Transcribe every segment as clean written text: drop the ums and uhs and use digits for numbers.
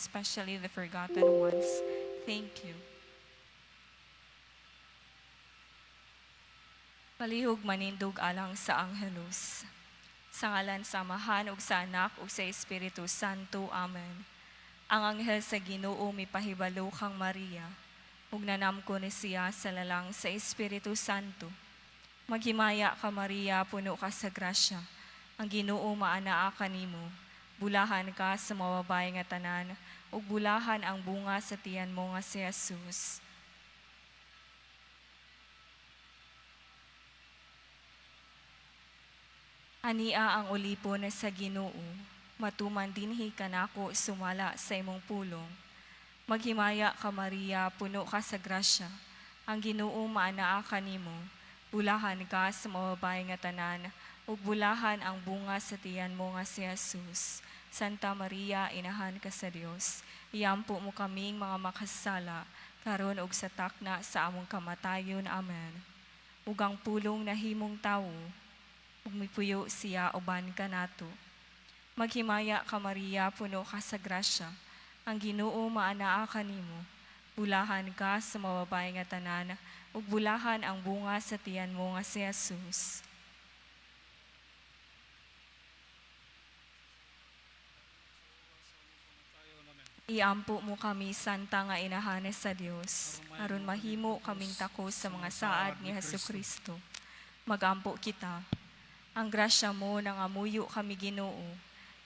especially the forgotten ones. Thank you. Palihog manindog alang sa Angelus. Sa ngalan sa Amahan ug sa Anak ug sa Espiritu Santo. Amen. Ang anghel sa Ginoo mipahibalo kang Maria, ug nanamko ni siya sa lalang sa Espiritu Santo. Maghimaya ka, Maria, puno ka sa grasya. Ang Ginoo maanaa kanimo. Bulahan ka sa mga babae nga tanan, ug bulahan ang bunga sa tiyan mo nga si Jesus. Ania ang ulipon sa Ginoo, matuman dinhi kanako sumala sa imong pulong. Maghimaya ka, Maria, puno ka sa grasya. Ang Ginoo maanaa kanimo. Bulahan ka sa mga babae nga tanan, ug bulahan ang bunga sa tiyan mo nga si Jesus. Santa Maria, inahan ka sa Dios. Iampo mo kaming mga makasala, karon ug sa takna sa among kamatayon. Amen. Ug ang pulong nahimong tawo, ug mipuyo siya uban kanato. Maghimaya ka, Maria, puno ka sa grasya. Ang Ginoo maanaa kanimo. Bulahan ka sa mga babae nga tanan, ug bulahan ang bunga sa tiyan mo nga si Jesus. Iampo mo kami, Santa nga Inahan sa Dios, aron mahimo kaming takos sa mga saad ni Hesus Kristo. Magampo kita. Ang grasya mo nangamuyo kami, Ginoo.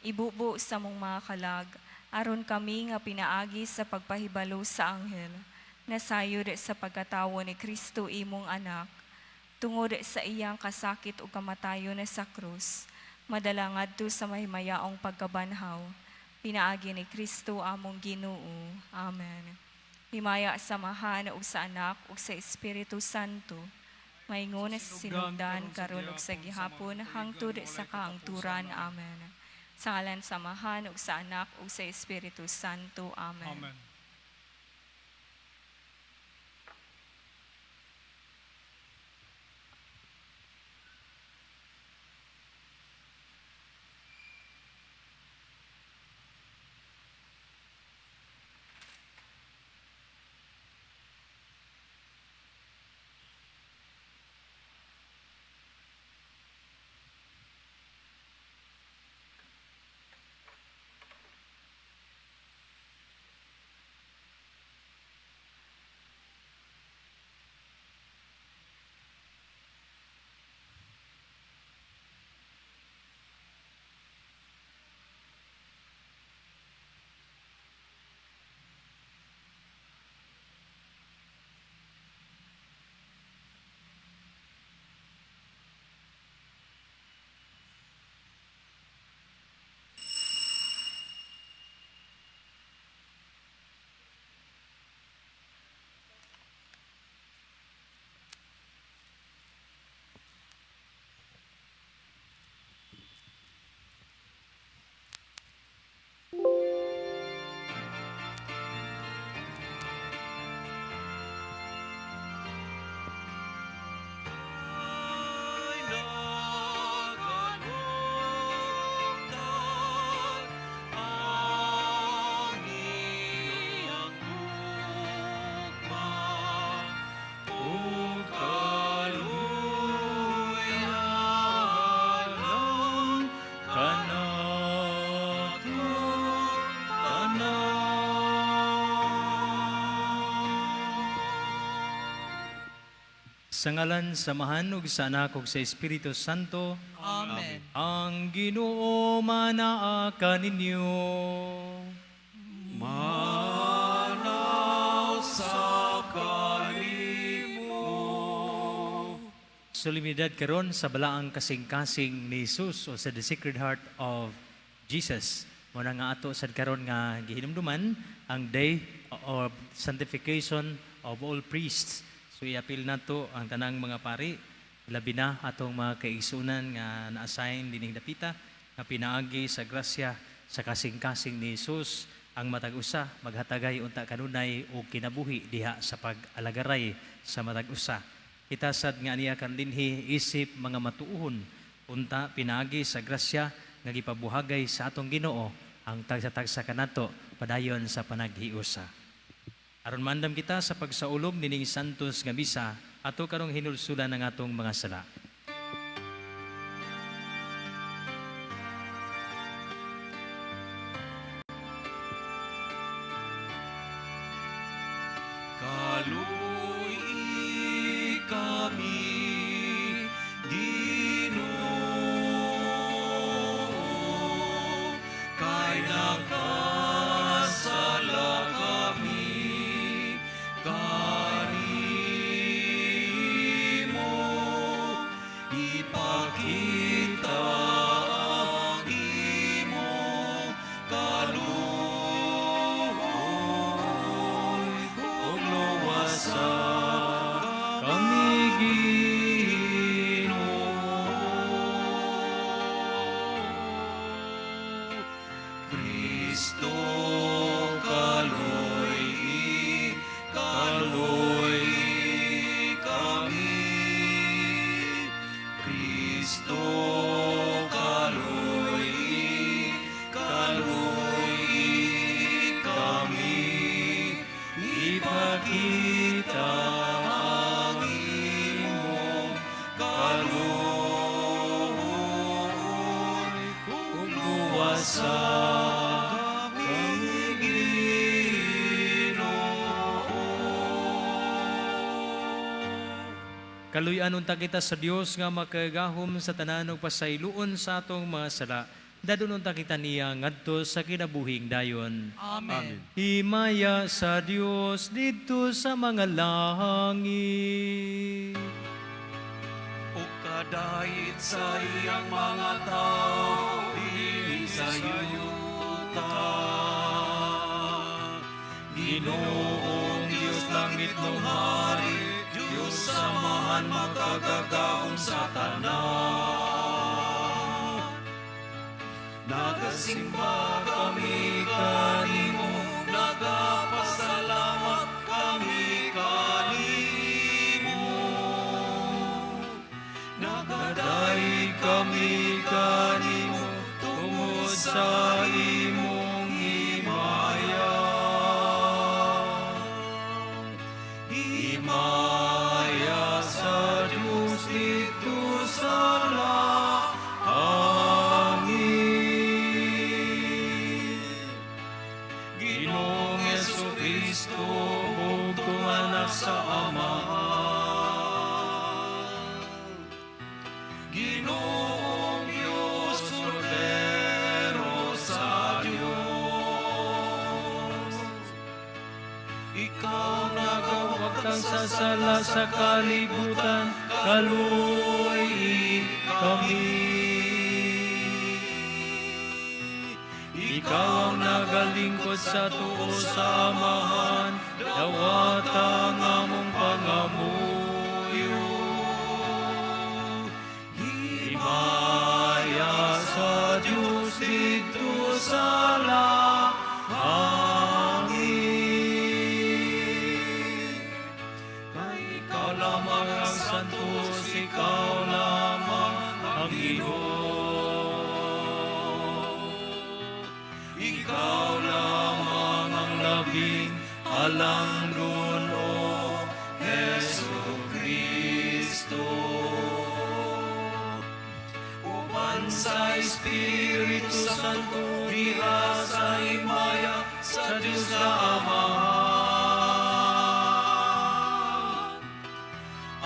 Ibubo sa mong mga kalag, aron kami nga pinaagi sa pagpahibalo sa anghel, nasayod sa pagkatawo ni Kristo imong anak, tungod sa iyang kasakit ug kamatayon sa krus, madala ngadto sa mahimayaong pagkabanhaw, pinaagi ni Kristo among Ginoo. Amen. Himaya sa Amahan ug sa Anak ug sa Espiritu Santo, maingon sa sinugdan karon ug sa gihapon hangtod sa kaangturan. Amen. Sa ngalan sa Amahan ug sa Anak ug sa Espiritu Santo. Amen. Amen. Ay nakalugdan ang iyang gugma ug kaluy-anan kanatong tanan. Sa ngalan sa Amahan ug sa Anak ug sa Espiritu Santo. Amen. Ang Ginoo manaa kaninyo. Manaw sa kanimo. Solemnidad karon sa balaang kasing-kasing ni Jesus o sa the Sacred Heart of Jesus. Muna nga ato sad karon nga gihinumduman ang Day of Sanctification of All Priests. So iapil nato ang tanang mga pari, labi na atong mga kaigsunan nga na-assign dining dapita nga pinaagi sa grasya sa kasing-kasing ni Jesus ang matag usa maghatagay unta kanunay og kinabuhi diha sa pag-alagaray sa matag usa. Kita sad nga niya kan dinhi isip mga matuohon unta pinaagi sa grasya nga gipabuhagay sa atong Ginoo ang tagsa-tagsa kanato Padayon sa panaghiusa. Aron maandam kita sa pagsaulog nining santos nga misa, ato karong hinulsulan ang atong mga sala. Kalui kami, Ginoo, kay nakasala kami kanimo. Ipakita ang imong kaluoy ug luwasa kami, Ginoo. Kristo, kaloy, kaloy kami. Kristo, kaloy, kaloy kami. Ipakita ang imong kaluoy ug luwasa kami, Ginoo. Kaluy-an unta kita sa Dios nga makagahom sa tanan ug pasayloon sa atong mga sala. Dadon unta kita niya ngadto sa kinabuhing dayon. Amen. Himaya sa Dios didto sa mga langit. O kadayit sa iyang mga tao, dinhi sa yuta. Ginoong Diyos, langit ng hari, Diyos samahan makagagahom sa tanan. Nagasimba kami kanimo, nagapasalamat kami kanimo. Nagaday kami kanimo tungod sa imong himaya. Himaya sa Diyos didto sa langit. Ginoong Hesus Kristo, bugtong anak sa Amahan. Ginoong Diyos, Kordero sa Diyos. Ikaw Nagawagtang sa sala sa kalibutan, kaluy kami. Ikaw ang nagalingkod sa tuo sa Amahan, dawata ang among pangamuyo. Himaya sa Diyos didto sa langit. Kay ikaw lamang ang santos, ikaw lamang ang Ginoo. Ikaw lamang ang labing halangdon, O Hesu Kristo. Uban sa Espiritu Santo, diha sa himaya sa Diyos na Ama.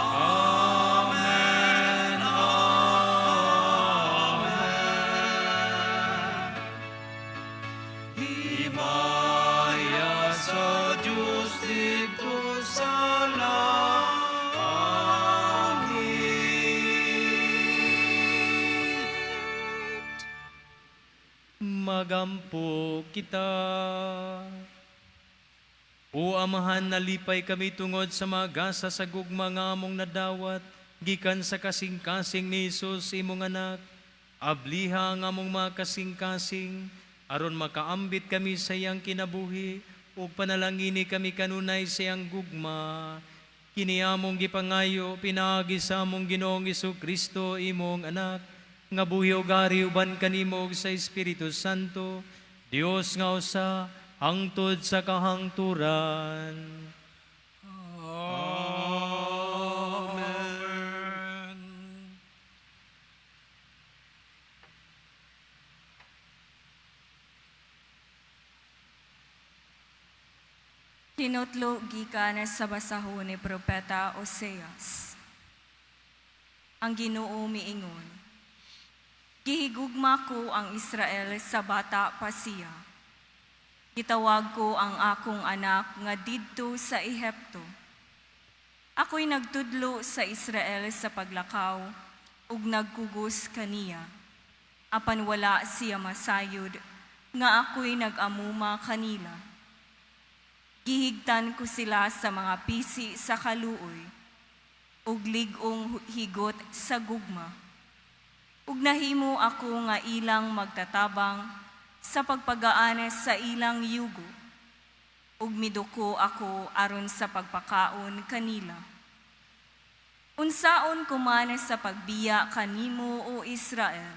Amen. Amen. Himaya sa Diyos didto sa langit. Magampo kita. O Amahan, nalipay kami tungod sa mga gasa sa gugma nga among nadawat, gikan sa kasing-kasing ni Hesus imong anak. Abliha ang among mga kasing-kasing, aron makaambit kami sa iyang kinabuhi, ug panalangini kami kanunay sa iyang gugma. Kini among gipangayo, pinaagi sa among Ginoong Kristo imong anak, nga buhi ug hari uban kanimo ug sa Espiritu Santo, Dios nga usa, hangtod sa kahangturan. Amen. Tinutlo gikan sa basahon ni Propeta Oseas. Ang Ginoo miingon, "Gihigugma ko ang Israel sa bata pa siya. Gitawag ko ang akong anak nga didto sa Ehipto. Ako'y nagtudlo sa Israel sa paglakaw ug nagkugos kaniya. Apan wala siya masayod nga ako'y nag-amuma kanila. Gihigtan ko sila sa mga pisi sa kaluoy, ug lig-ong higot sa gugma. Ug nahimo ako nga ilang magtatabang sa pagpagaan sa ilang yugo, ug miduko ako aron sa pagpakaon kanila. Unsaon ko man sa pagbiya kanimo, o Israel?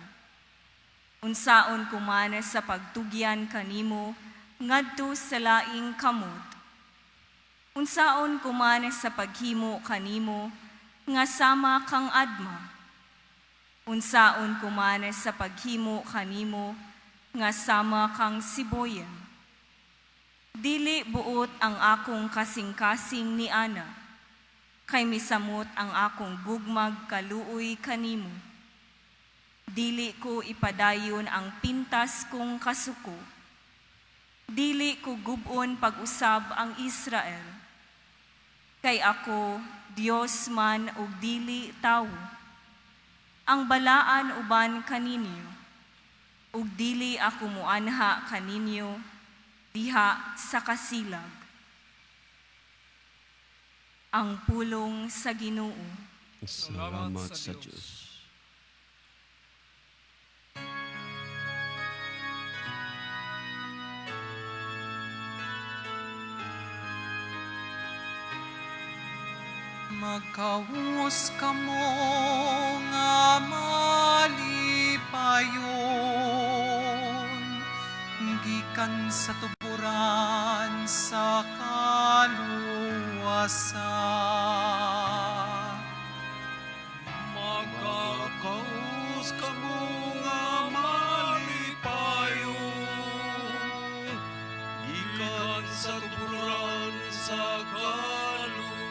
Unsaon ko man sa pagtugyan kanimo ngadto sa laing kamot? Unsaon ko man sa paghimo kanimo nga sama kang Adma? Unsaon ko man sa paghimo kanimo nga sama kang Siboyim? Dili buot ang akong kasing-kasing ni ana, kay misamot ang akong gugmag kaluoy kanimo. Dili ko ipadayon ang pintas kong kasuko. Dili ko gub-on pag-usab ang Israel. Kay ako, Dios man ug dili tawo. Ang balaan uban kaninyo, ug dili ako muanha kaninyo diha sa kasilag." Ang pulong sa Ginoo. Salamat sa Diyos. Magkaus kamo nga malipayon gikan sa tuburan sa kaluwasan. Magkakaus kamo nga malipayon gikan sa tuburan sa kaluwasan.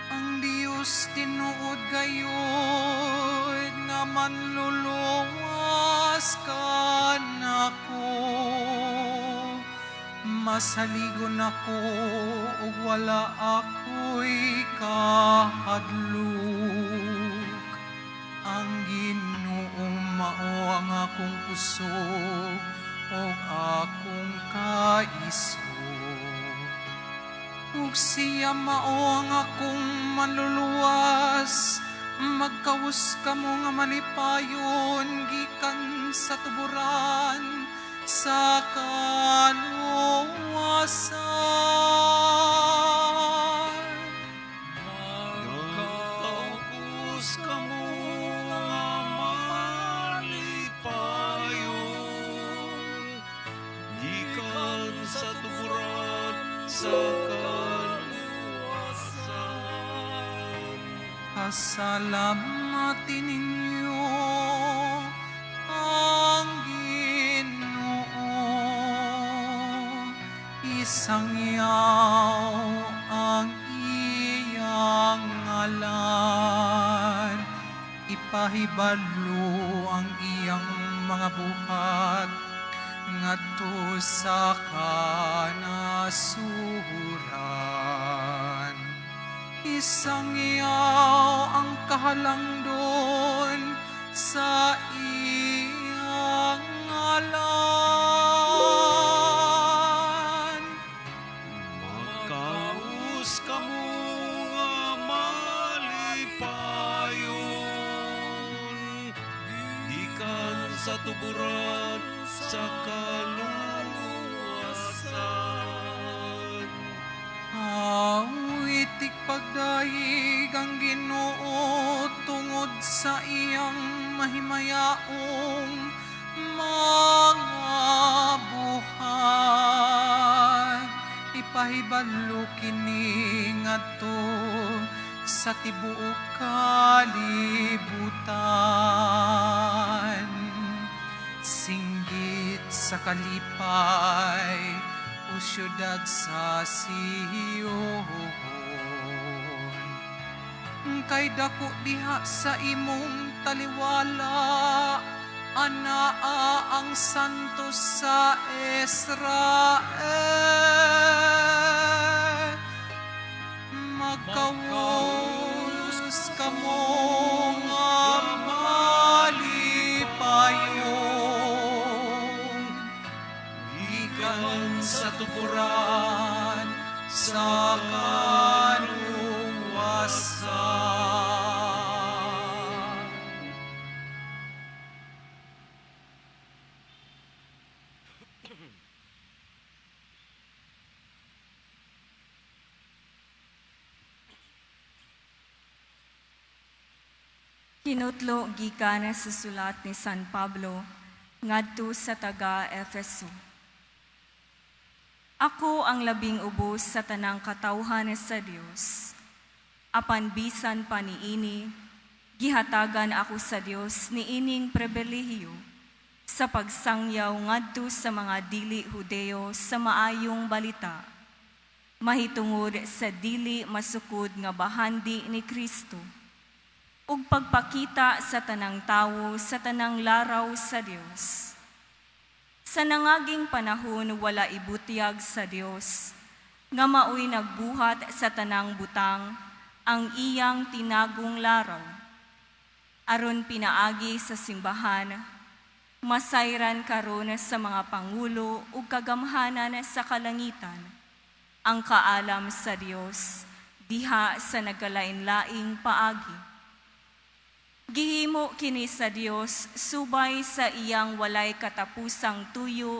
Ang Dios tinuod gayud nga manluluwas kanako. Masaligon ako ug wala ako'y kahadlok. Ang Ginoo mao ang akong kusog ug akong kaisog. Ug siya mao ang akong manluluwas. Magkawus kamo nga malipayon gikan sa tuburan sa kaluwasan. Magkaus kamo nga malipayon gikan sa tuburan sa kaluwasan. Pasalamatin ninyo ang Ginoo. Isangyaw ang iyang ngalan. Ipahibalo ang iyang mga buhat ngadto sa kanasuran. Isangyaw ang kahalangdon sa iyang ngalan. Magkaus kamo nga malipayon gikan sa tuburan sa kaluwasan. Awitig pagdayeg ang Ginoo tungod sa iyang mahimayaong mga Mahibalo kini ngadto sa tibuok kalibutan. Singgit sa kalipay, o syudad sa Sion. Kay dako diha sa imong taliwala, anaa ang santos sa Israel. Magkawos kamo nga malipayon, gikan sa tuburan sa kaluwasan. Hinutlo gikan sa sulat ni San Pablo ngadto sa taga Efeso. Ako ang labing ubos sa tanang katawhan sa Dios. Apan bisan pa niini, gihatagan ako sa Dios niining pribilehiyo sa pagsangyaw ngadto sa mga dili Hudeo sa maayong balita, mahitungod sa dili masukod nga bahandi ni Kristo, ug pagpakita sa tanang tawo sa tanang laraw sa Dios. Sa nangaging panahon wala ibutyag sa Dios, nga maoy nagbuhat sa tanang butang ang iyang tinagong laraw. Aron pinaagi sa simbahan, masayran karon sa mga pangulo ug kagamhanan sa kalangitan ang kaalam sa Dios diha sa nagkalain-laing paagi. Gihimo kini sa Dios subay sa iyang walay katapusang tuyo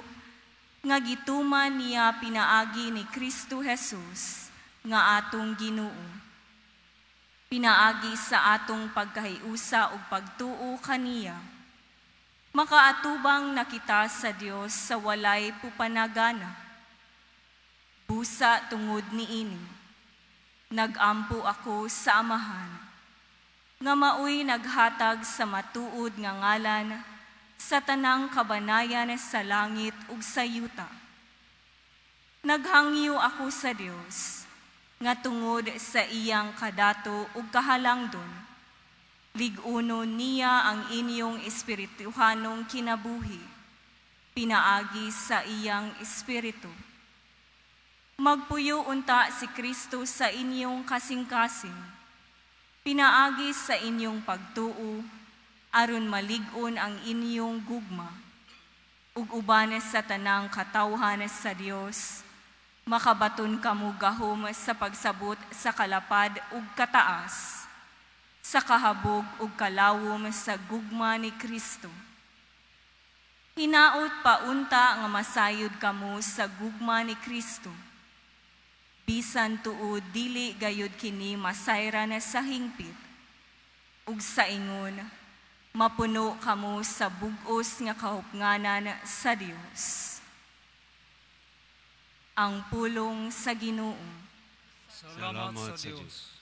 nga gituman niya pinaagi ni Kristo Jesus nga atong Ginoo. Pinaagi sa atong pagkahiusa ug pagtuo kaniya, makaatubang na kita sa Dios sa walay pupanagana. Busa tungod niini, nagampo ako sa Amahan, nga maoy naghatag sa matuod nga ngalan sa tanang kabanayan sa langit ug sa yuta. Naghangyo ako sa Dios nga tungod sa iyang kadato ug kahalangdon, lig-uno niya ang inyong espirituhanong kinabuhi, pinaagi sa iyang espiritu. Magpuyo unta si Kristo sa inyong kasing-kasing, pinaagi sa inyong pagtuo, aron malig-on ang inyong gugma, ug uban sa tanang katawhan sa Dios, makabaton kamo gahom sa pagsabot sa kalapad ug kataas, sa kahabog ug kalawom sa gugma ni Kristo. Hinaot paunta nga masayod kamo sa gugma ni Kristo. Bisan tuod dili gayud kini masayran sa hingpit, ug sa ingon mapuno kamo sa bug-os nga kahupnganan sa Dios. Ang pulong sa Ginoo. Salamat sa Diyos.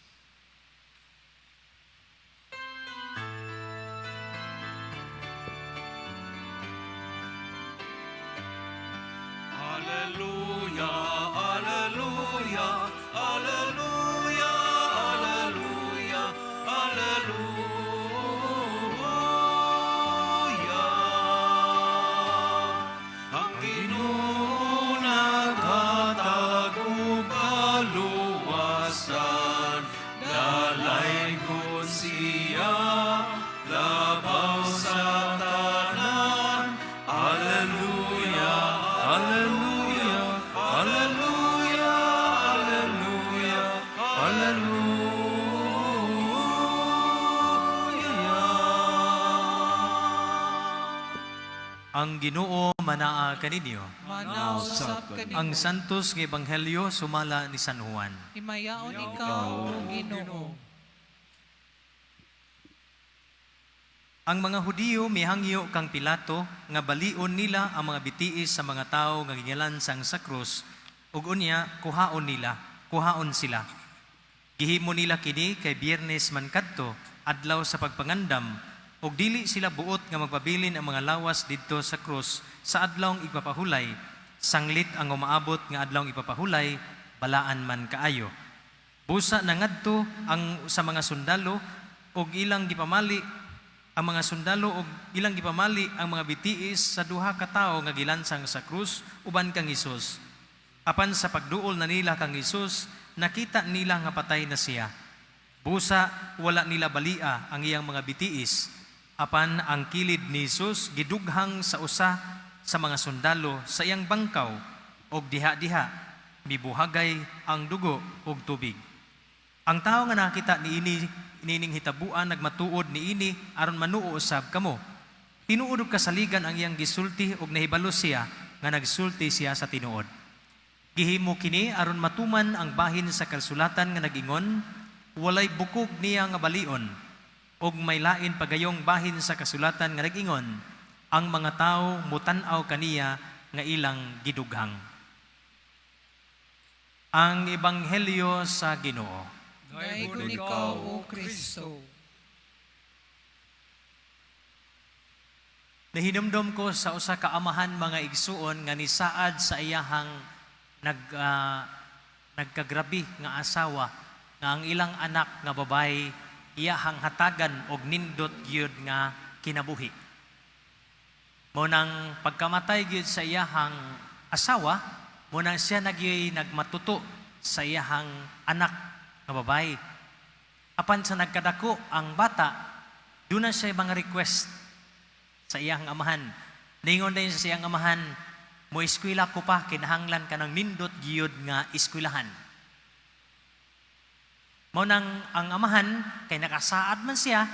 Alleluia, alleluia, alleluia, alleluia, alleluia. Ang Ginoo naghatag og kaluwasan, dalaygon siya labaw sa tanan. Alleluia, alleluia, alleluia, alleluia, alleluia. Ang Ginoo manaa kaninyo. Manaw usab kanimo. Ang Santos nga Ebanghelyo sumala ni San Juan. Himayaon ikaw, o Ginoo. Ang mga Hudiyo mihangyo kang Pilato nga balion nila ang mga bitiis sa mga tawo nga gingilansang sa krus Ug unya kuhaon nila, kuhaon sila. Gihimo nila kini kay Biyernes man kadto, adlaw sa pagpangandam, ug dili sila buot nga magpabilin ang mga lawas didto sa krus sa adlawng igpapahulay, sanglit ang umaabot nga adlawng ipapahulay, balaan man kaayo. Busa nangadto ang sa mga sundalo ug ilang gipamali ang mga sundalo ug ilang gipamali ang mga bitiis sa duha ka tawo nga gilansang sa krus uban kang Hesus. Apan sa pagduol na nila kang Hesus, nakita nila nga patay na siya. Busa wala nila balia ang iyang mga bitiis. Apan ang kilid ni Hesus gidughang sa usa sa mga sundalo sa iyang bangkaw og diha-diha mibuhagay ang dugo ug tubig. Ang tao nga nakita niini niining hitabuan nagmatuod niini aron manuo usab kamo. Tinuod ug kasaligan ang iyang gisulti ug nahibalo siya nga nagsulti siya sa tinuod. Gihimo kini aron matuman ang bahin sa kasulatan nga nag-ingon, walay bukog niya nga balion. Ug may lain pagayong bahin sa kasulatan nga nag-ingon, ang mga tawo mutan-aw kaniya nga ilang gidughang. Ang Ebanghelyo sa Ginoo. Daygon ikaw, O Kristo. Nahinumdom ko sa usa ka amahan, mga igsuon, nga nisaad sa iyahang nagkagrabi nga asawa nga ang ilang anak nga babae iyahang hatagan og nindot gyud nga kinabuhi. Mao nang pagkamatay gyud sa iyahang asawa, mao nang siya nagyoy nagmatuto sa iyahang anak nga babae. Apan sa nagkadako ang bata, duna siya mga request sa iyang amahan. Ningon din sa iyang amahan, mo eskwela ko pa, kinahanglan ka ng nindot giyod nga eskwelahan. Mao nang ang amahan, kay nakasaad man siya,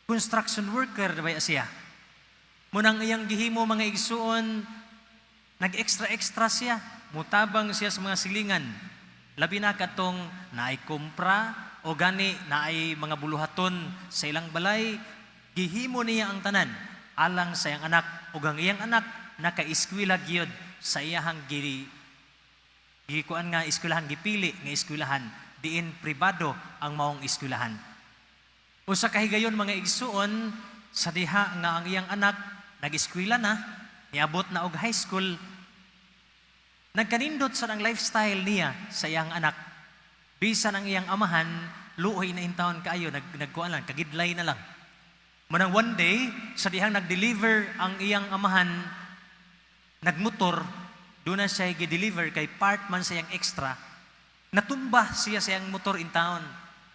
construction worker na ba siya. Mao nang iyang gihimo, mga igsuon, nag-extra-extra siya, mutabang siya sa mga silingan. Labi na katong naay kumpra o gani naay mga buluhaton sa ilang balay, gihimo niya ang tanan alang sa iyang anak, ug ang iyang anak nakaeskwela gyud sa iyahang gikuan nga eskwelahan, gipili nga eskwelahan, diin pribado ang maong eskwelahan. Usa ka higayon, mga igsuon, sa diha nga ang iyang anak nag-eskwela na, niabot na og high school, nagkanindot sa ang lifestyle niya sa iyang anak. Bisan ang iyang amahan, luoy na intawon kaayo, nagkuan lang, kagidlay na lang. Manang one day, sa dihang nag-deliver ang iyang amahan, nagmotor, doon na siya gi-deliver kay part man sa iyang extra, natumba siya sa iyang motor in town.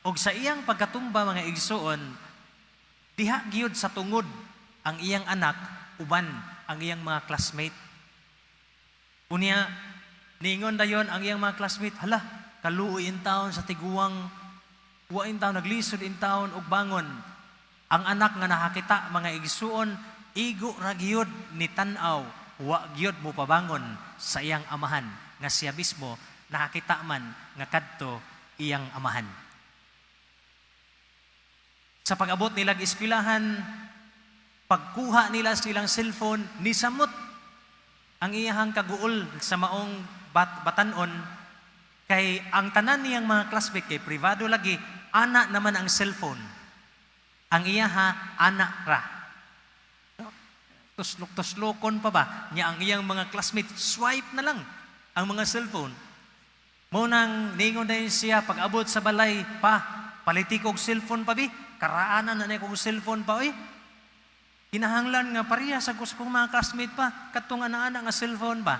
Og sa iyang pagkatumba, mga igsuon, diha giyod sa tungod ang iyang anak uban ang iyang mga classmate. Unya, niingon dayon ang iyang mga classmate, "Hala, kaluoy in town sa tiguang, wa in town, naglisod in town og bangon." Ang anak nga nakakita, mga igsuon, igo ra gyud ni tan-aw, wa gyud mo pabangon sa iyang amahan nga siya mismo nakakita man nga kadto iyang amahan. Sa pag-abot nila eskwelahan, pagkuha nila silang cellphone, nisamot ang iyahang kaguol sa maong batanon kay ang tanan niyang mga classmate, kay privado lagi, ana naman ang cellphone. Ang iyaha, ana ra. Tuslok-tuslokon pa ba? Niya ang iyang mga classmate, swipe na lang ang mga cellphone. Mao nang ningon din siya pag abot sa balay, "Pa, paliti kog cellphone pa bi, karaanan na kog cellphone pa oy. Kinahanglan nga pareha sa gusto kong mga classmate pa, katong ana-ana nga cellphone ba."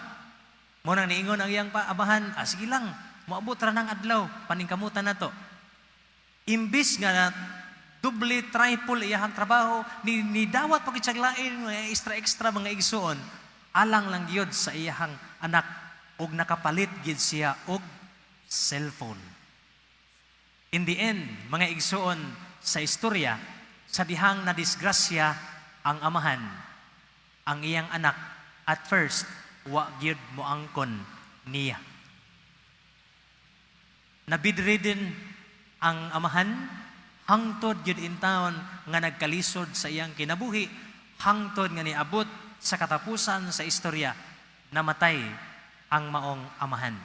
Mao nang niingon ang iyang pa amahan, "Ah, sige lang, moabot ra ng adlaw, paningkamutan na to." Imbis nga na doble, triple iyahang trabaho, ni dawat pagitsaglain mga extra-extra, mga igsuon, alang lang gyud sa iyahang anak, og nakapalit gyud siya og cellphone. In the end, mga igsuon, sa istorya, sa dihang nadisgrasya ang amahan, ang iyang anak, at first, wa gyud moangkon niya. Na-bedridden ang amahan, hangtod gyud in town nga nagkalisod sa iyang kinabuhi, hangtod nga niabot sa katapusan sa istorya, namatay ang maong amahan.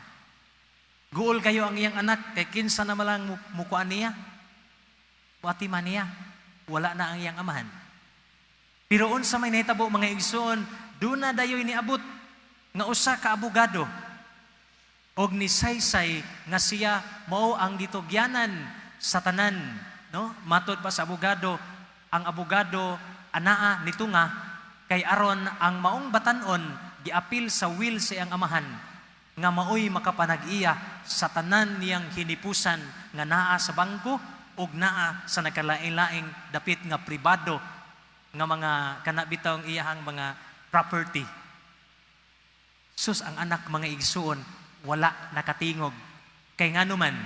Guol kayo ang iyang anak kay kinsa na malang mukuan niya. Muatiman niya. Wala na ang iyang amahan. Pero unsa may nahitabo, mga igsoon, duna dayoy niabot nga usa ka abogado og nisaysay nga siya mao ang gitugyanan sa tanan, no? Matod pa sa abogado, ang abogado anaa nitunga kay aron ang maong batan-on giapil sa will sa iyang amahan nga maoy makapanag-iya sa tanan niyang hinipusan nga naa sa bangko ug naa sa nagkalain-laing dapit nga pribado nga mga kana bitaw ang iyahang mga property. Sus, ang anak, mga igsuon, wala nakatingog. Kay ngano man,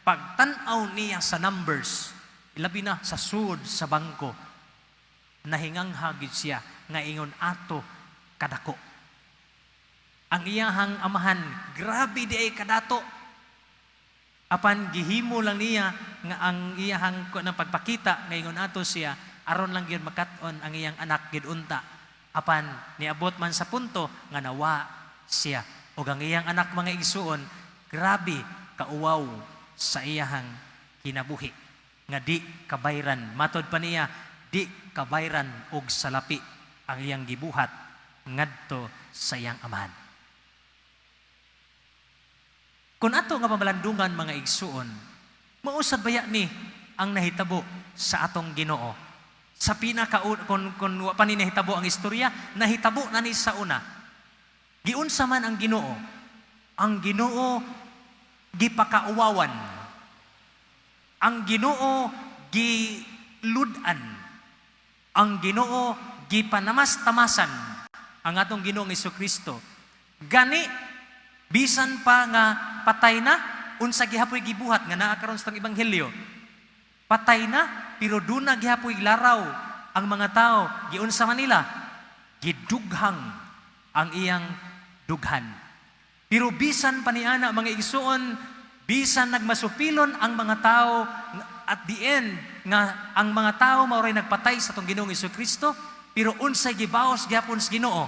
pagtan-aw niya sa numbers, ilabi na sa sud sa bangko, nahingangha gid siya nga ingon ato kadako. Ang iyahang amahan, grabe di ay kadato. Apan gihimo lang niya nga ang iyahang ng pagpakita nga ingon ato siya aron lang gyud makat-on ang iyang anak gid unta. Apan niabot man sa punto nga nawa siya. Ug ang iyang anak, mga igsuon, grabe kauwaw sa iyahang kinabuhi nga di kabayran. Matod pa niya, di kabayran og salapi ang iyang gibuhat ngadto sa iyang amahan. Kung ato nga pamalandungan, mga igsuon, mausab baya ni ang nahitabo sa atong Ginoo? Sa pinaka kung wa pa ni nahitabo ang istorya, nahitabo na ni sa una. Giunsa man ang Ginoo? Ang Ginoo gipakauwawan. Ang Ginoo gilud-an. Ang Ginoo gipanamas-tamasan, ang atong Ginoong Kristo. Gani bisan pa nga patay na, unsa gihapoy gibuhat nga naa karon sa atong ebanghelyo? Patay na, pero duna gihapoy laraw ang mga tao. Giunsa man nila? Gidughang ang iyang dughan. Pero bisan pa niana, mga igsuon, bisan nagmasupilon ang mga tao at the end nga ang mga tao mao ray nagpatay sa atong Ginoong Kristo, pero unsay gibaos gihapon sa Ginoo?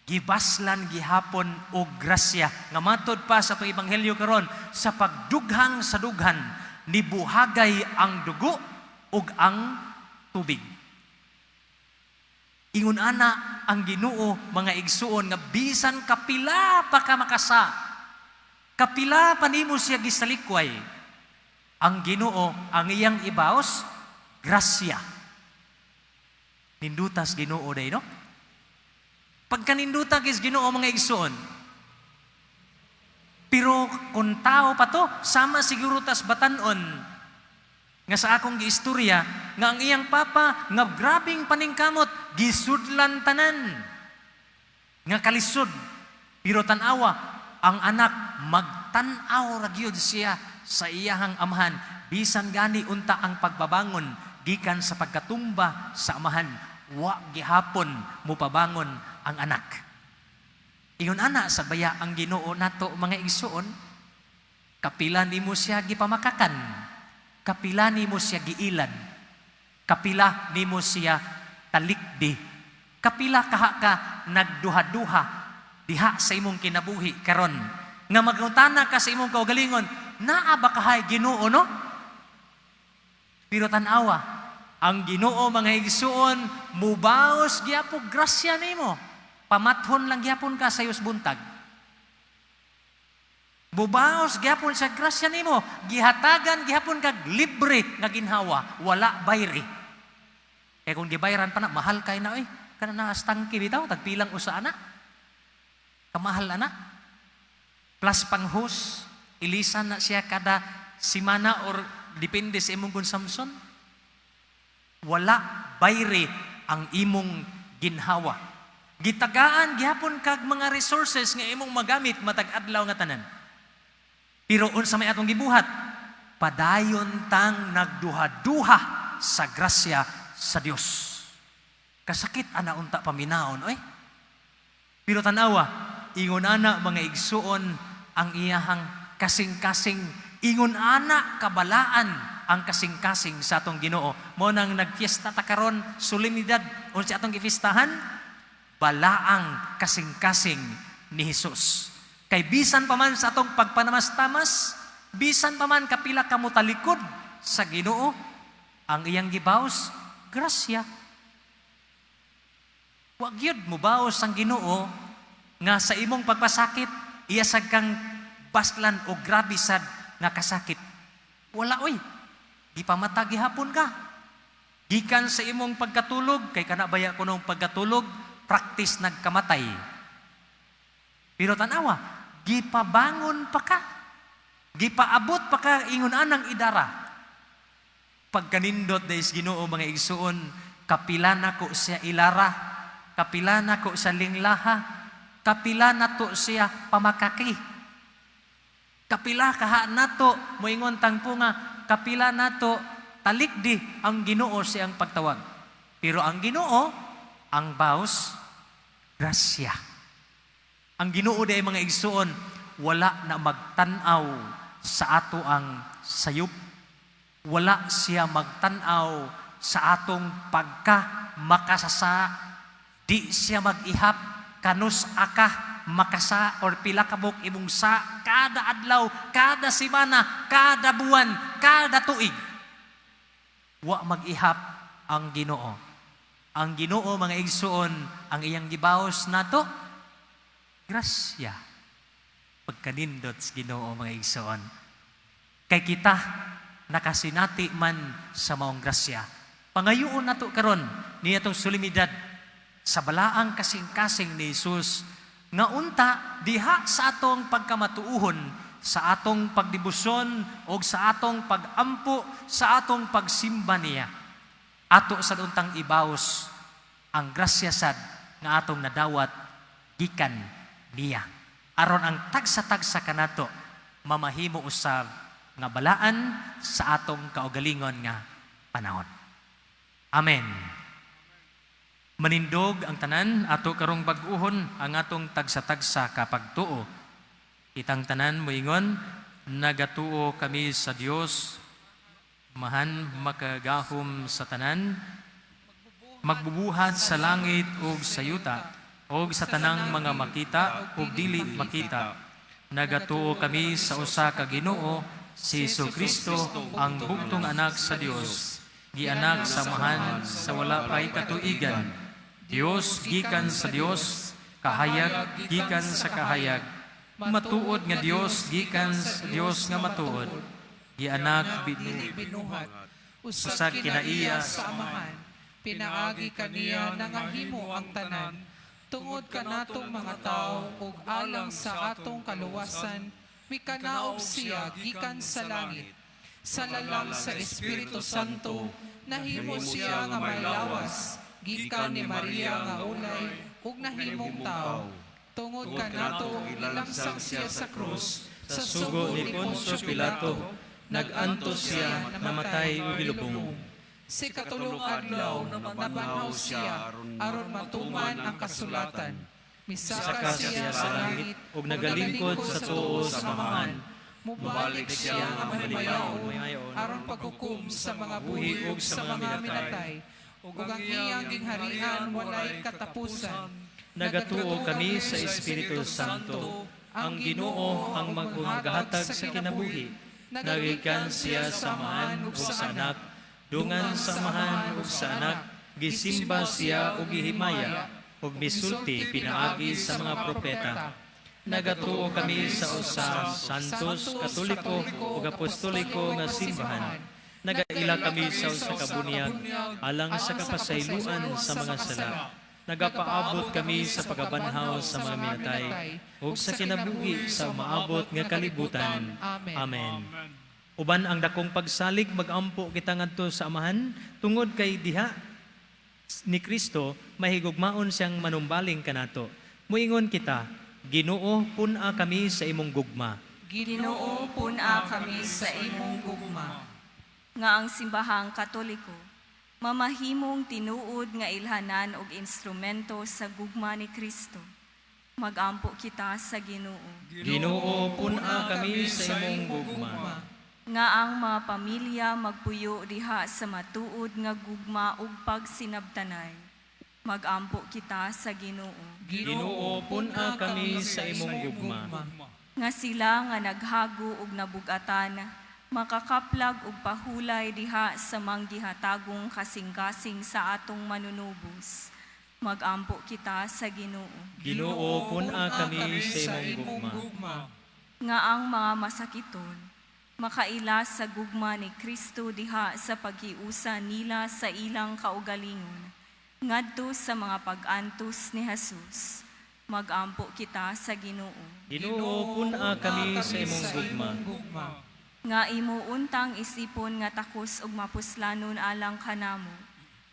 Gibaslan gihapon og grasya nga matod pa sa atong ebanghelyo karon, sa pagdughang sa dughan nibuhagay ang dugo ug ang tubig. Ingon ana ang Ginoo, mga igsuon, nga bisan kapila pa ka makasa, kapila pa nimo siya gisalikway, ang Ginoo, ang iyang ibaos, grasya. Nindutas Ginoo day, no? Pagkaninduta kis Ginoo, mga igsuon. Pero kung tao pa to, sama siguro tas batanon nga sa akong giistorya nga ang iyang papa nga grabing paningkamot, gisudlan tanan nga kalisod, pero tan-awa ang anak, magtan-aw ra gyud siya sa iyahang amahan. Bisan gani unta ang pagbabangon gikan sa pagkatumba sa amahan, wa gihapon mupabangon ang anak. Ingon ana sa baya ang Ginoo nato, mga igsuon? Kapila nimo siya gipamakakan, kapila nimo siya giilad, kapila nimo siya talikdi, kapila kaha ka nagduha-duha diha sa imong kinabuhi karon nga magutana ka sa imong kaugalingon, "Naa ba kahay Ginoo, no?" Pero tan-awa ang Ginoo, mga igsuon, mubaos gyapon grasya nimo. Pamathon lang gyapon ka sa buntag. Mubaos gyapon sa grasya nimo, gihatagan gihapon kag libre nga ginhawa, wala bayri. Kay kung gibayaran pa na, mahal kay na oy. Kana na tangki bitaw, tagpilang usa ana. Kamahal ana. Plus pang hose, ilisan na siya kada simana or depende sa imong consumption. Wala bayri ang imong ginhawa. Gitagaan gihapon kag mga resources nga imong magamit matag adlaw nga tanan. Pero unsa may atong gibuhat? Padayon tang nagduha-duha sa grasya sa Dios. Kasakit ana unta paminaon oy. Pero tanawa, ingon ana, mga igsuon, ang iyahang kasing-kasing. Ingon ana kabalaan ang kasing-kasing sa atong Ginoo. Mo nang nagfiesta ta karon, solemnidad, unsa atong gifiestahan? Balaang kasing-kasing ni Hesus. Kay bisan pa man sa atong pagpanamastamas, bisan pa man kapila ka motalikod sa Ginoo, ang iyang gibaos, grasya. Wa gyud mobaos ang Ginoo nga sa imong pagpasakit, iya sad kang baslan o grabe sad nga kasakit. Wala oy. Gipamata gihapon ka. Gikan sa imong pagkatulog, kay kana baya kunong pagkatulog, practice nagkamatay. Pero tanawa, gipabangon pa ka. Gipaabot pa ka ingon anang idara. Pagkanindot na is Ginoo, mga igsuon, kapila nako siya ilara, kapila nako sa linglaha, kapila nato siya pamakaki. Kapila kaha nato moingon tangpo nga kapila nato talikdi ang Ginoo siyang pagtawag. Pero ang Ginoo ang baos, grasya. Ang Ginoo diay, mga igsuon, wala na magtan-aw sa ato ang sayop. Wala siya magtan-aw sa atong pagka makasasa. Di siya mag-ihap kanus aka makasa or pila kabuk imong sa kada adlaw, kada semana, kada buwan, kada tuig. Wa mag-ihap ang Ginoo. Ang Ginoo, mga igsuon, ang iyang gibaos nato, grasya. Pagkanindot sa Ginoo, mga igsuon. Kay kita nakasinati man sa maong grasya. Pangayoon nato karon niya atong solemnidad sa balaang kasing-kasing ni Jesus nga unta diha sa atong pagkamatuuhon, sa atong pagdebosyon o sa atong pagampo, sa atong pagsimba niya, ato sa untang ibaos ang grasya sad nga atong nadawat gikan niya, aron ang tagsa-tagsa kanato mamahimo usab nga balaan sa atong kaugalingon nga panahon. Amen. Manindog ang tanan, ato karong bag-uhon ang atong tagsa-tagsa ka pagtuo. Kitang tanan moingon, nagatuo kami sa Dios, Amahan makagahom sa tanan, magbubuhat sa langit ug sa yuta, ug sa tanang mga makita ug dili makita. Nagatuo kami sa usa ka Ginoo, si Kristo, ang bugtong anak sa Dios, gianak sa Amahan sa wala pay katuigan. Dios gikan sa Dios, kahayag gikan sa kahayag, matuod nga Dios gikan sa Dios nga matuod, gianak dili binuhat, usag usag kinaiya kinaiya sa Amahan, pinaagi kaniya nangahimo ang tanan, tungod kanatong mga tawo ug alang sa atong kaluwasan, mikanaog siya gikan sa langit. Sa lalang sa Espiritu Santo, nahimo siya nga may lawas, gikan ni Maria nga ulay, ug nahimong tao. Tungod kanato, gilangsang siya sa krus, sa sugo ni Poncio Pilato, nag-antos siya, namatay ug gilubong. Sa ikatulong adlaw, nabanhaw siya, aron matuman ang kasulatan. Misaka Saka siya sa langit, ug nagalingkod sa tuo sa Amahan. Mubalik siya nga mahimayaon, aron paghukom sa mga buhi ug sa mga minatay. Ug ang iyang gingharian walay katapusan. Nagatuo kami sa Espiritu Santo, ang Ginoo ang maghatag sa kinabuhi. Nagikan siya sa Amahan ug sa Anak, dungan sa Amahan ug sa Anak, gisimba siya ug gihimaya, ug misulti pinaagi sa mga propeta. Nagatuo kami sa usa santos, katoliko ug apostoliko nga simbahan. Nagaila kami sa usa ka bunyag alang sa kapasayloan sa mga sala. Nagapaabot kami sa pagkabanhaw sa mga minatay ug sa kinabuhi sa umaabot nga kalibutan. Amen. Uban ang dakong pagsalig, magampo kita ngadto sa Amahan tungod kay diha ni Kristo mahigugmaon siyang manumbaling kanato. Muingon kita, Ginoo, pun-a kami sa imong gugma. Ginoo, pun-a kami sa imong gugma. Nga ang simbahang Katoliko mamahimong tinuod nga ilhanan og instrumento sa gugma ni Kristo. Magampo kita sa Ginoo. Ginoo, pun-a kami sa imong gugma. Nga ang mga pamilya magpuyo diha sa matuod nga gugma ug pagsinabtanay. Magampo kita sa Ginoo. Ginoo, pun-a kami sa imong gugma. Nga sila nga naghago ug nabugatan, makakaplag og pahulay diha sa manggihatagong kasing-kasing sa atong manunubos. Magampo kita sa Ginoo. Ginoo, pun-a kami sa imong gugma. Nga ang mga masakiton, makaila sa gugma ni Kristo diha sa paghiusa nila sa ilang kaugalingon, ngadto sa mga pag-antos ni Jesus. Magampo kita sa Ginoo. Ginoo, pun-a kami sa imong gugma. Nga imo untang isipon nga takos ug mapuslanon alang kanamo,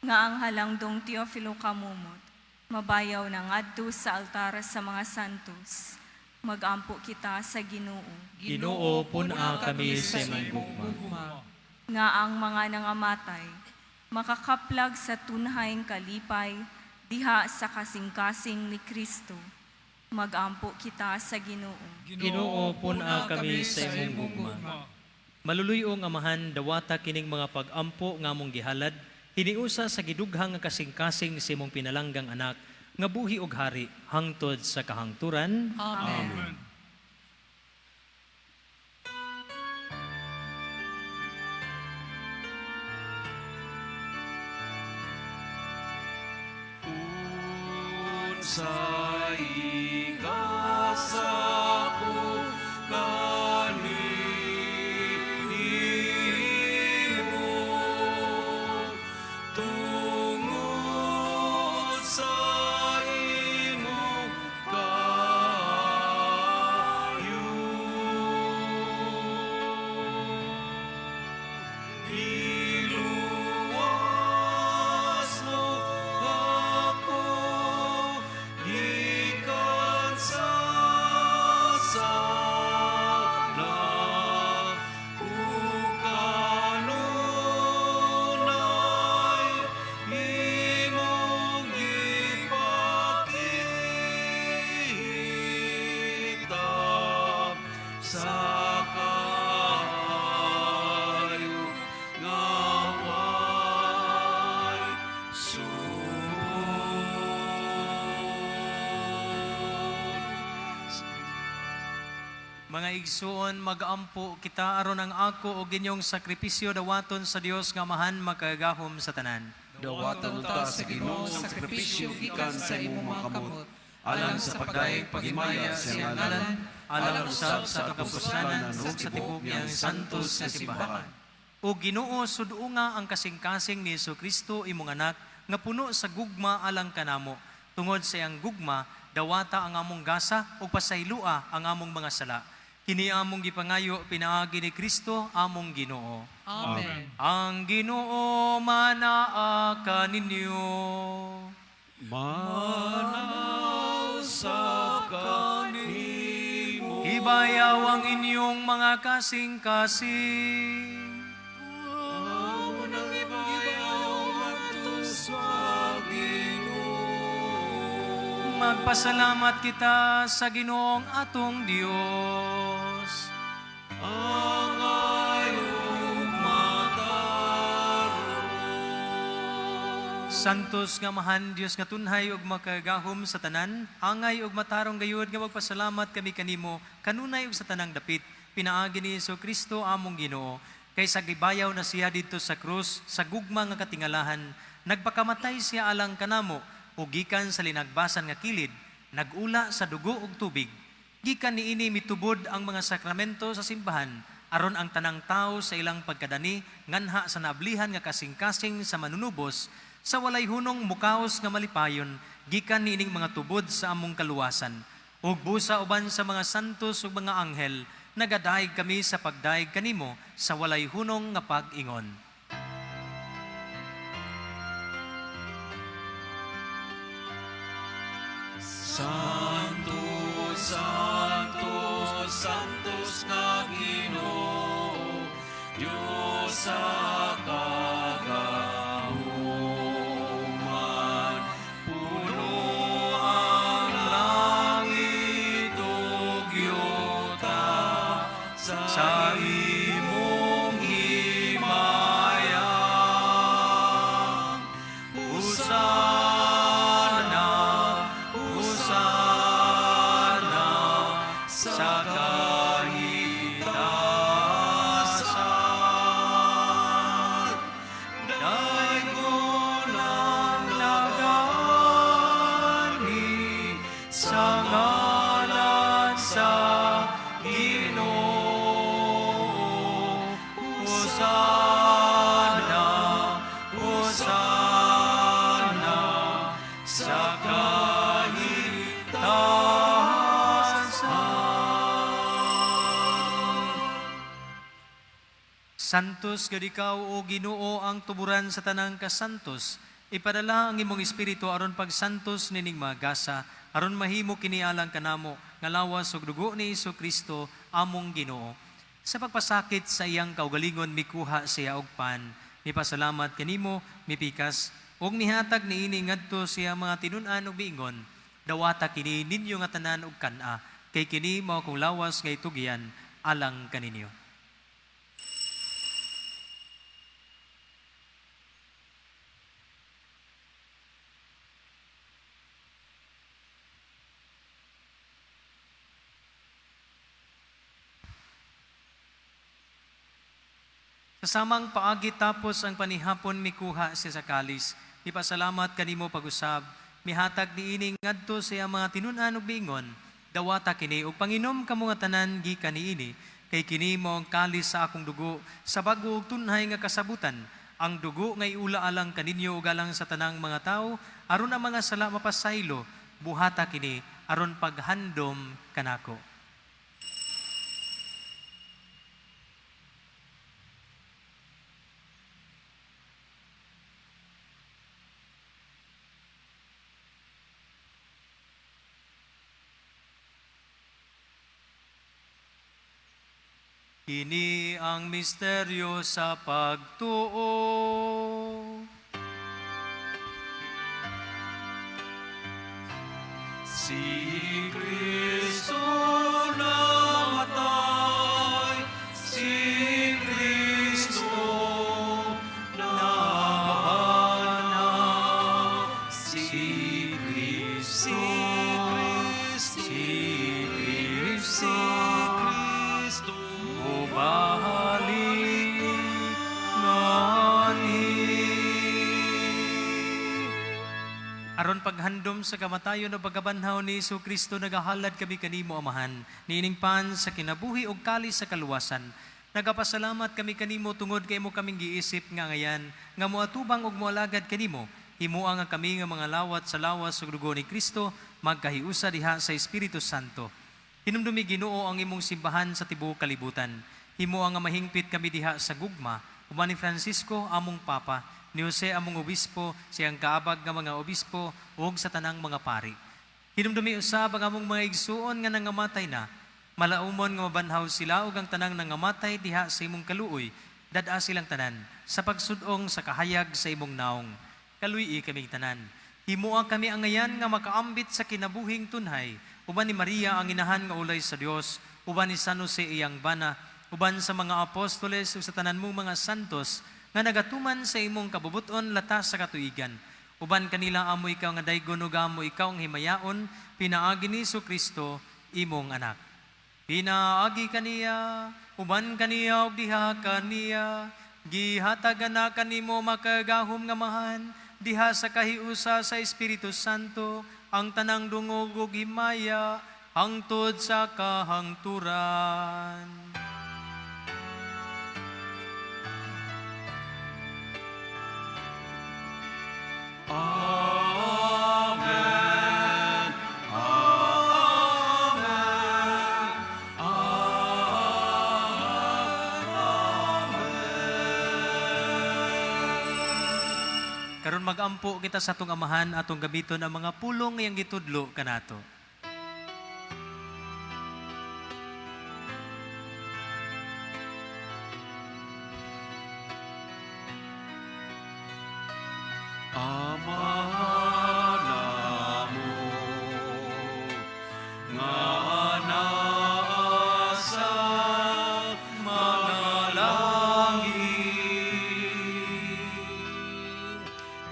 nga ang halangdong Teofilo kamumot, mabayaw na ngadto sa altar sa mga santos. Magampo kita sa Ginoo. Ginoo, pun-a kami sa imong gugma. Nga ang mga nangamatay, makakaplag sa tunhayng kalipay, diha sa kasing-kasing ni Kristo. Magampo kita sa Ginoo. Ginoo, pun-a kami sa imong gugma. Maluluyong Amahan, dawata kining mga pag-ampo nga among gihalad, hiniusa sa gidughang nga kasing-kasing sa imong pinalanggang anak, nga buhi og hari hangtod sa kahangturan. Amen. Amen. Unsay igasa ko kanimo, tungod sa imong kaayo. Iluwas mo ako gikan sa sala, ug kanunay imong gipakita sa kaayo nga way sukod. Mga igsuon, mag-ampo kita aron ang ako og inyong sakripisyo dawaton sa Dios nga Amahan makagagahom sa tanan. Dawatan unta sa Ginoo ang sakripisyo gikan sa imong mga kamot, alang sa pagdayeg paghimaya sa iyang ngalan, alang usab sa kapuslanan ug sa tibuok niyang santos nga simbahan. O Ginoo, suduonga ang kasing-kasing ni Kristo imong anak nga puno sa gugma alang kanamo. Tungod sa iyang gugma, dawata ang among gasa ug pasaylua ang among mga sala. Kini among gipangayo pinaagi ni Kristo among Ginoo. Amen. Ang Ginoo manaa kaninyo. Manaw sa kanimo. Ibayaw ang inyong mga kasing-kasing. Amo nang ibayaw ngadto sa Ginoo. Magpasalamat kita sa Ginoong atong Dios. Ang ayong matarong. Santos nga Amahan Dios nga tunhay ug makagahom sa tanan, angay ug matarong gayud nga magpasalamat kami kanimo kanunay ug sa tanang dapit pinaagi ni Kristo among Ginoo. Kay sa gibayaw na siya didto sa krus sa gugma nga katingalahan, nagpakamatay siya alang kanamo ug gikan sa linagbasan nga kilid, nagula sa dugo ug tubig. Gikan niini mitubod ang mga sakramento sa simbahan aron ang tanang tao sa ilang pagkadani nganha sa naablihan nga kasing-kasing sa manunubos sa walay hunong mukaos nga malipayon gikan niining mga tubod sa among kaluwasan. Ug busa uban sa mga santos ug mga anghel, nagadayeg kami sa pagdayeg kanimo sa walay hunong nga pag-ingon. Santo, Santo, Santos nga Ginoo, Diyos sa kagahuman. Puno ang langit ug yuta sa imong himaya. Hosana. sa kahitasan. Daygon ang nagani sa ngalan sa Ginoo. Hosana, Hosana sa kahitasan. Santos gud ikaw o Ginoo ang tuburan sa tanang kasantos. Ipadala ang imong espiritu aron pagsantos nining mga gasa, aron mahimo kini alang kanamo nga lawas ug dugo ni Kristo among Ginoo. Sa pagpasakit sa iyang kaugalingon mikuha siya og pan, mipasalamat kanimo, mipikas ug nihatag niini ngadto sa iyang mga tinun-an ug miingon, dawata kini ninyo nga tanan ug kan-a, kay kini mao akong lawas nga itugyan alang kaninyo. Sa samang paagi tapos ang panihapon mikuha siya sa kalis, mipasalamat kanimo pag-usab, mihatag niini ngadto sa iyang mga tinun-an ug miingon, dawata kini ug panginom kamo nga tanan gikan niini, kay kini mao ang kalis sa akong dugo sa bag-o ug tunhay nga kasabutan, ang dugo nga iula alang kaninyo ug alang sa tanang mga tawo, aron ang mga sala mapasaylo, buhata kini aron paghandom kanako. Kini ang misteryo sa pagtuo. Si Kristo namatay, si Kristo nabanhaw, si Kristo, si Kristo, si Kristo, Mubalik nganhi. Aron paghandom sa kamatayon o pagkabanhaw ni Hesus Kristo, nagahalad kami kanimo, Amahan, niining pan sa kinabuhi ug kalis sa kaluwasan. Nagapasalamat kami kanimo tungod kay imo kaming giisip nga ngayan nga moatubang ug moalagad kanimo. Himoa nga kami nga mga lawat sa lawas ug dugo ni Kristo magkahiusa diha sa Espiritu Santo. Hinumdumi, Ginoo, ang imong simbahan sa tibuok kalibutan. Himoa nga mahingpit kami diha sa gugma uban ni Francisco among Papa, ni Jose among obispo, siyang kaabag nga mga obispo ug sa tanang mga pari. Hinumdumi usab ang among mga igsuon nga nangamatay na. Malaumon nga mabanhaw sila ug ang tanang nangamatay diha sa imong kaluoy, dad-a silang tanan sa pagsud-ong sa kahayag sa imong naong. Kaluy-i kaming tanan. Himoa kami angayan nga makaambit sa kinabuhing tunhay, uban ni Maria ang inahan nga ulay sa Dios, uban ni San Jose iyang bana, uban sa mga apostoles ug sa tanan mong mga santos nga nagatuman sa imong kabubuton latas sa katuigan. Uban kanila amo ikaw nga daygon ug amo ikaw ang himayaon pinaagi ni Kristo imong anak. Pinaagi kaniya, uban kaniya ug diha kaniya, gihatagan na kanimo makagahom nga Amahan, diha sa kahiusa sa Espiritu Santo, ang tanang dungog ug himaya, hangtod sa kahangturan. Amen. Amen. Amen. Karon magampo kita sa atong Amahan, atong gamiton ang mga pulong ngayang gitudlo kanato. Ama namo nga naa sa mga langit,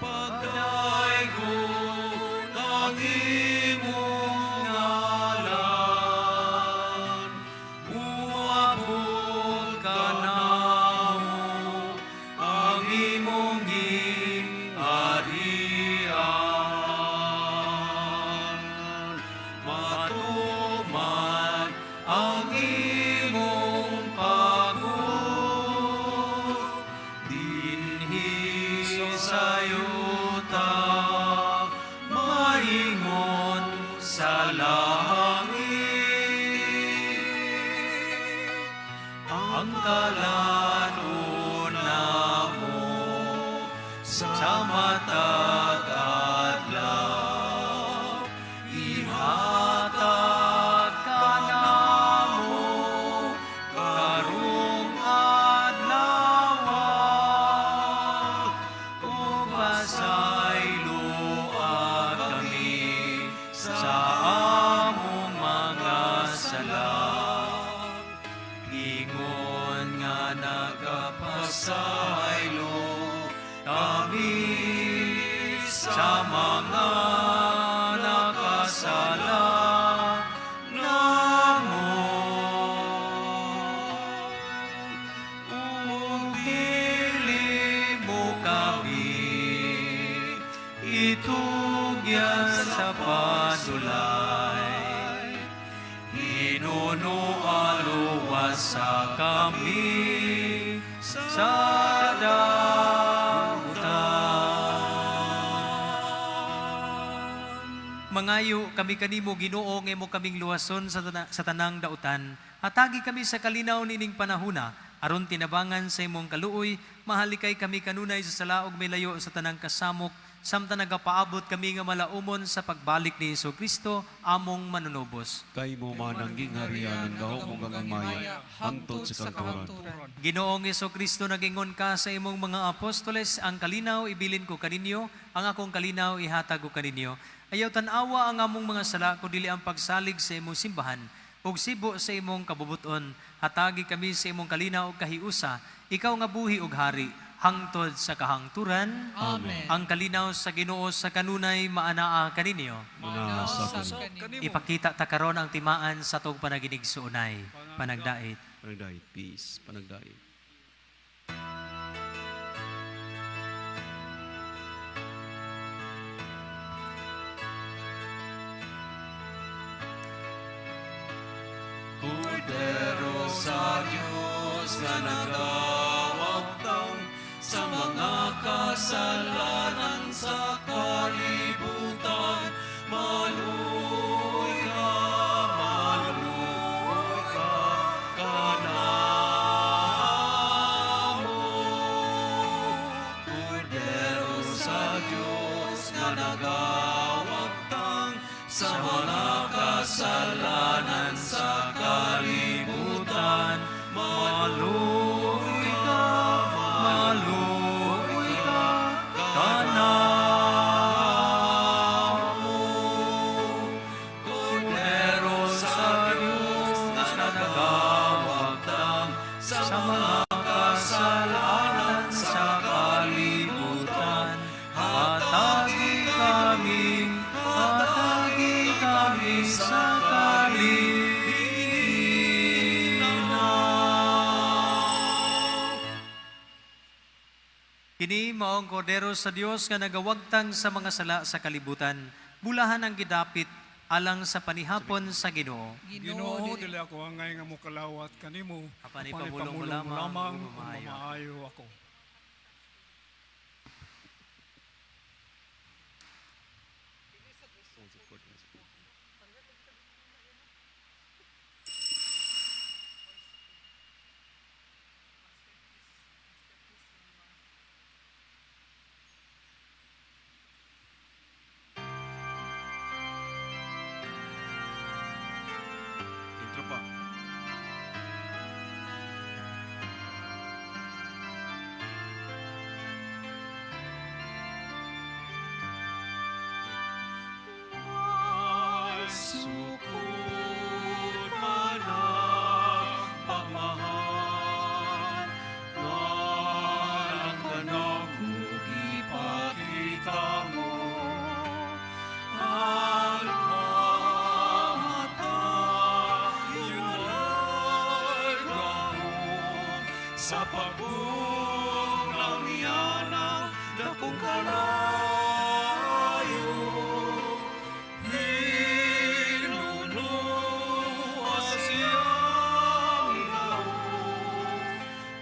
pagdaygon ang imong Pangkalanon namo sa matag adlaw, ihatag kanamo karong adlaw, ug pasayloa kami sa among mga sala, ingon nga nagapasaylo kami sa mga nakasala namo. Ug dili mo kami itugyan sa panulay, hinunoa luwasa kami sa dautan. Mangayo kami kanimo, Ginoo, nga imo kaming luwason sa tanang dautan. Hatagi kami sa kalinaw nining panahuna aron tinabangan sa imong kaluoy mahalikay kami kanunay sa sala ug milayo sa tanang kasamok samtang nagapaabot kami nga malaumon sa pagbalik ni Kristo among manunubos. Kay imo man ang gingharian, ang gahom ug ang himaya hangtod sa kahangturan. Ginoong Kristo, nagingon ka sa imong mga apostoles, "Ang kalinaw ibilin ko kaninyo, ang akong kalinaw ihatag ko kaninyo." Ayaw tan-awa ang among mga sala, kundi ang pagsalig sa imong simbahan. Ug sibo sa imong kabubuton, hatagi kami sa imong kalinaw ug kahiusa, ikaw nga buhi ug hari hangtod sa kahangturan. Amen. Ang kalinaw sa Ginoo sa kanunay maanaa kaninyo. Manaa sab kanimo. Ipakita ta karon ang timaan sa atong panaginigsuonay. Panagdait. Panagdait, peace, panagdait. Kordero sa Diyos nga nagawagtang sa mga kasalanan sa kalibutan, maluoy ka, maluoy ka kanamo. Kordero sa Diyos nga nagawagtang sa mga kasalanan sa kalibutan, maluoy ka kanamo. Kordero sa Diyos nga nagawagtang sa mga kasalanan sa kalibutan, hatagi kami sa kalinaw. Kini maong kordero sa Dios nga nagawagtang sa mga sala sa kalibutan. Bulahan ang gidapit alang sa panihapon sa Ginoo. Ginoo, dili ako angay nga mokalawat kanimo, Apan apan ipamulong mo ipamulong mo lamang lamang ug ug mamaayo. mamaayo ako. Intro pa. Sukod man ang pagmamahal, Ngalang kanako ipakita mo, ang kamatayon wala'y gahom sa pagbugnaw niya ng dakong kalayo. Hinunoa siyang gahom,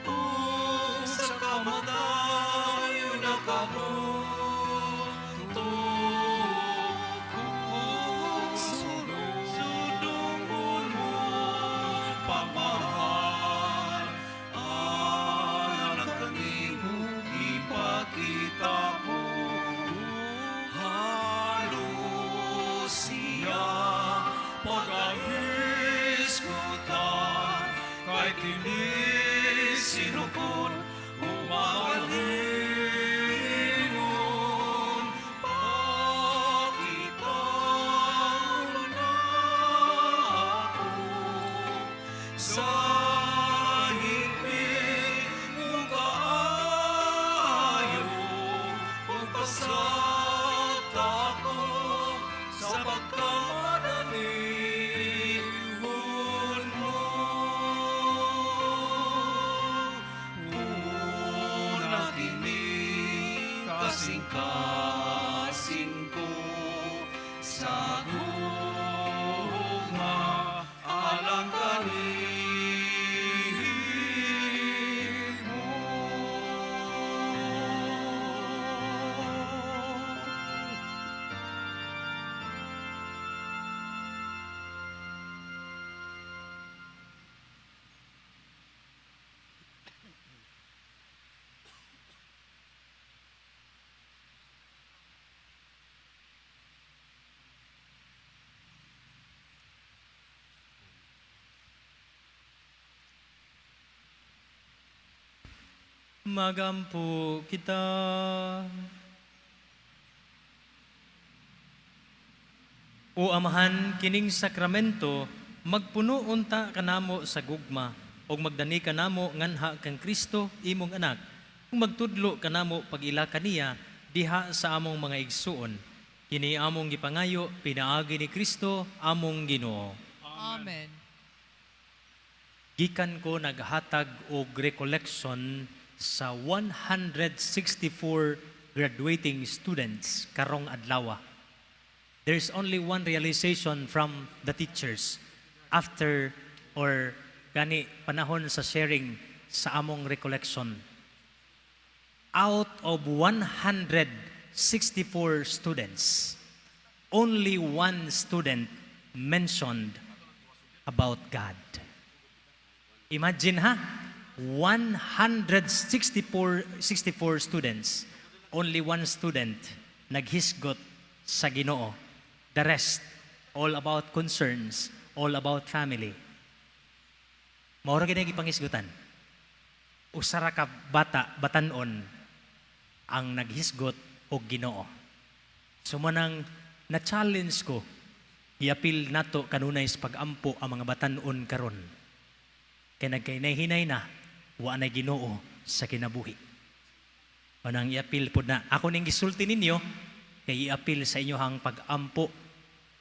ug sa kamatayon nakabuto. Kung sunod-sunod mo pagmamahal, Hisgutan kay kini sinukod umagalingon pakitaon na ako sa higpit mong kaayo ug pasagta ako sa pagkamadalihon mo. Una kini kasing-kasing ko sa gugma alang kanimo. Magampo kita. O Amahan, kining sakramento, magpuno unta kanamo sa gugma, ug magdani kanamo nganha kang Kristo imong anak, ug magtudlo kanamo pag-ila kaniya diha sa among mga igsuon. Kini among gipangayo pinaagi ni Kristo among Ginoo. Amen. Gikan ko naghatag og recollection sa 164 graduating students karong adlaw. There's only one realization from the teachers after or gani panahon sa sharing sa among recollection. Out of 164 students, only one student mentioned about God. Imagine ha, 164 64 students, only one student naghisgot sa Ginoo. The rest, all about concerns, all about family. Mao ra gini gipangisgutan. Usa ra ka bata, batanon ang naghisgot og Ginoo. So manang na-challenge ko, iapil nato kanunay sa pag-ampo ang mga batanon karon. Kay nagkahinay-hinay na, wa na Ginoo sa kinabuhi. Manang iapil pod na. Ako ning gisulti ninyo, kay iapil sa inyohang pag-ampo.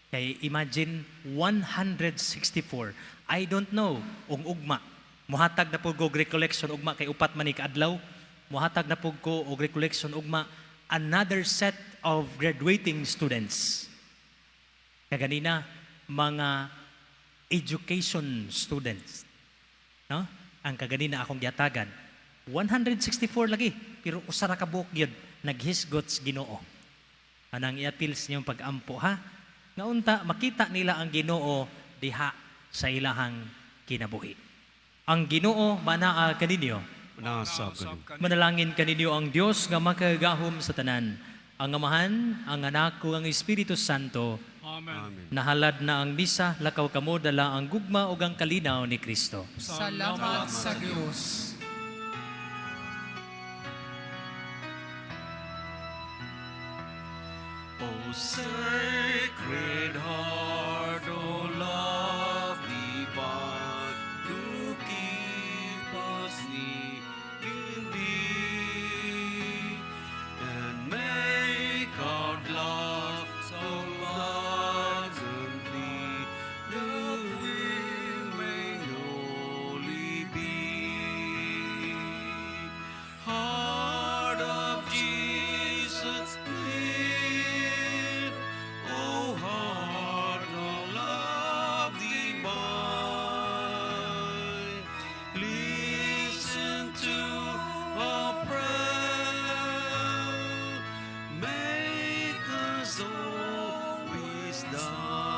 Kay imagine 164. I don't know ung ugma. Muhatag na pud ko og recollection ugma kay upat man ni kaadlaw. Muhatag na pud ko og recollection ugma another set of graduating students. Kaganina mga education students. No? Ang kaganina akong giatagan. 164 lagi, pero usa ra ka buok gyud naghisgot sa Ginoo. Anang iapil sa inyong pag-ampo ha. Nga unta makita nila ang Ginoo diha sa ilahang kinabuhi. Ang Ginoo manaa kaninyo. Nasa kaninyo. Manalangin kaninyo ang Dios nga makagagahom sa tanan. Ang Amahan, ang Anak ug ang Espiritu Santo. Amen. Amen. Nahalad na ang misa, lakaw kamo dala ang gugma ug ang kalinaw ni Kristo. Salamat sa Dios. O Sacred Heart, O love divine, do keep us near in thee, and make our love so abundantly, that we may holy be. Heart of Jesus, live, O heart of love divine. Listen to our prayer, make us always thine.